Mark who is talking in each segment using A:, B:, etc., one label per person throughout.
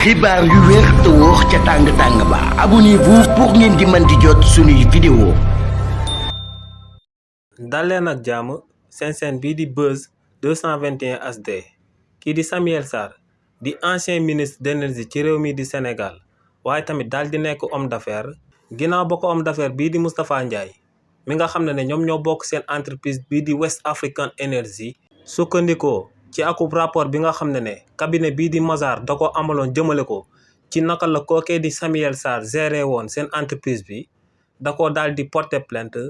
A: xibaar yu wér te wóor ca tàng-tàng ba abonnez-vous pour ngeen di mën di jot suñuy vidéo.
B: daleen ak jàmm seen chaîne bii di Buzz 221 HD kii di Samuel Sarr di ancien ministre d'énergie ci réew mi di Sénégal waaye tamit daal di nekk homme d'affaires ginnaaw ba ko homme d'affaires bii di Moustapha Ndiaye mi nga xam ne ñoom ñoo bokk seen entreprise bii di West African Energy sukkandikoo ci akub rapport bi nga xam ne cabinet bii di Mazars da ko amaloon jëmale ko ci naka la kookee di Samuel Sarr géré woon seen entreprise bi da ko daal di porter plainte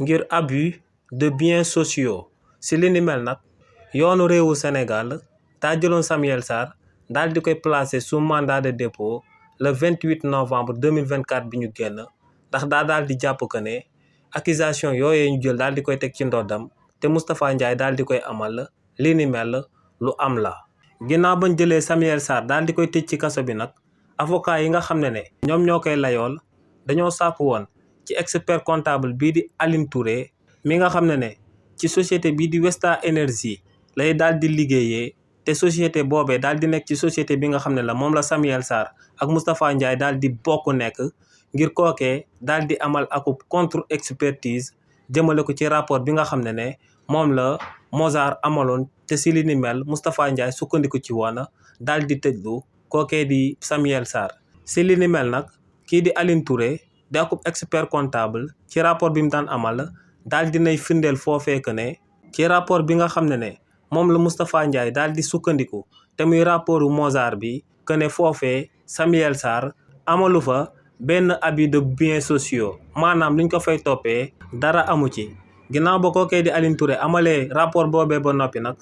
B: ngir abus de biens sociaux si li ni mel nag yoonu réewu Sénégal daa jëloon Samuel Sarr daal di koy placer sous mandat de dépôt le 28 novembre 2024 bi ñu génn ndax daal di jàpp que ne accusation yooyee ñu jël daal di koy teg ci ndoddam te Moustapha Ndiaye daal di koy amal li ni mel lu am la. ginnaaw bañ jëlee Samuel Sarr daal di koy tëj ci kaso bi nag avocat yi nga xam ne ñoom ñoo koy layool dañoo sàkku woon ci expert comptable bii di Aline Touré mi nga xam ne ci société bii di Westa Energy lay daal di liggéeyee te société boobee daal di nekk ci société bi nga xam ne la moom la Samuel Sarr ak Moustapha Ndiaye daal di bokk nekk ngir kookee daal di amal akub contre expertise jëmale ko ci rapport bi nga xam ne moom la Mazars amaloon te si li ni mel Moustapha Ndiaye sukkandiku ci woon daal di tëjlu kookee di Samuel Sarr si li ni mel nag kii di Aline Touré di akub expert comptable ci rapport bi mu daan amal daal di nay firndeel foofee que ne ci rapport bi nga xam ne moom la Moustapha Ndiaye daal di sukkandiku te muy rapportu Mazars bi que ne foofee Samuel Sarr amalu fa benn abus de biens sociaux maanaam liñ ko fay toppee dara amu ci. ginnaaw ba kookee di Aline Touré amalee rapport boobee ba noppi nag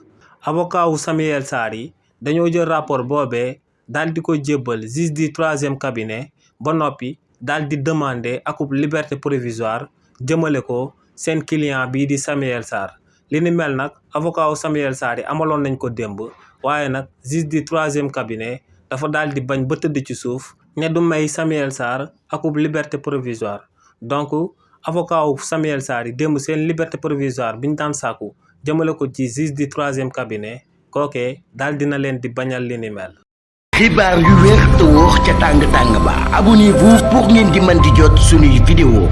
B: avocat wu Samuel Sarr yi dañoo jël rapport boobee daal di ko jébbal juge du troisième cabinet ba noppi daal di demander akub liberté provisoire jëmale ko seen client bii di Samuel Sarr li ni mel nag avocat wu Samuel Sarr yi amaloon nañ ko démb waaye nag juge du troisième cabinet dafa daal di bañ ba tëdd ci suuf ne du may Samuel Sarr akub liberté provisoire donc avocat wu Samuel Sarr yi démb seen liberté provisoire bi ñu daan sàkku jëmale ko ci juge du troisième cabinet kookee daal dina leen di bañal li ni mel.
A: xibaar yu wér te wóor ca tàng-tàng ba abonnez-vous pour ngeen di mën di jot suñuy vidéo.